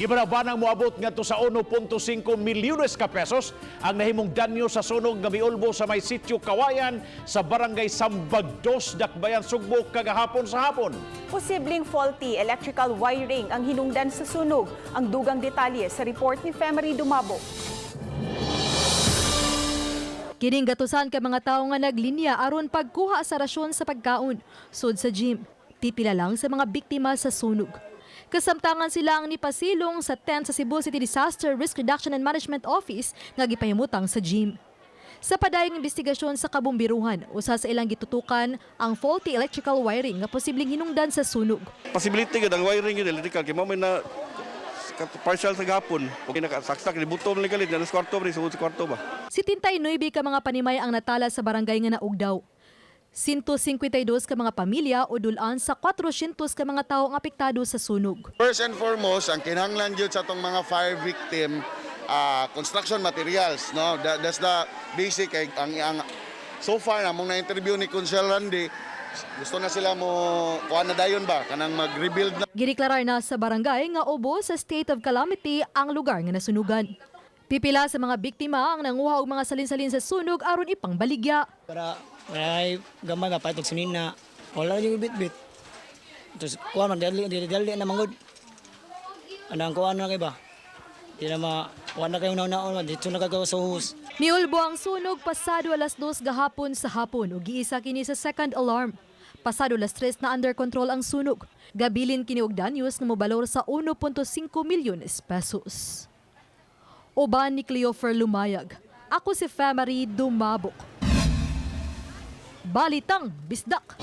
Gibanabanang moabot ngadto sa 1.5 milyones ka pesos ang nahimong danyo sa sunog nga miulbo sa may sitio Kawayan sa barangay Sambag 2, Dakbayan, Sugbo kagahapon sa hapon. Posibleng faulty electrical wiring ang hinungdan sa sunog. Ang dugang detalye sa report ni Femery Dumabo. Kining gatusan ka mga tawo nga naglinya aron pagkuha sa rasyon sa pagkaon sud sa gym. Pipila lang sa mga biktima sa sunog. Kasamtangan sila ang nipasilong sa tent sa Cebu City Disaster Risk Reduction and Management Office nga gipahimutang sa gym. Sa padayong investigasyon sa kabumbiruhan, usa sa ilang gitutukan ang faulty electrical wiring nga posibleng hinungdan sa sunog. Possibility gud ang wiring gud electrical kay mao may na partial sa gapon. Okay, nakasaksak ni butom ni kalit na sa kwarto ba, sugod sa kwarto ba. 79 ka mga panimay ang natala sa barangay nga naugdaw. 152 ka mga pamilya o dulan sa 400 ka mga tawo ang apektado sa sunog. First and foremost, ang kinahanglan jud sa atong mga fire victim, construction materials, no? That's the basic kay ang so far among na-interview ni Consel Randy, gusto na sila mo kuha na dayon ba kanang mag-rebuild na. Gideklarar na sa barangay nga ubo sa state of calamity ang lugar nga nasunugan. Pipila sa mga biktima ang nanguha og mga salin-salin sa sunog aron ipangbaligya. Para ay gamay mapalit og sinina. Wala yung bit-bit. Tapos kuha man dali dali dali na mangod. Anang kuha na kay ba? Di na ma kuha na kayo naon dito na kagawa sa hus. Miulbo ang sunog pasado alas 2 gahapon sa hapon ug giisa kini sa second alarm. Pasado alas 3 na under control ang sunog. Gabilin kini og danyos nga mobalor sa 1.5 milyones pesos. Uban ni Cleofer Lumayag. Ako si Femery Dumabok. Balitang Bisdak.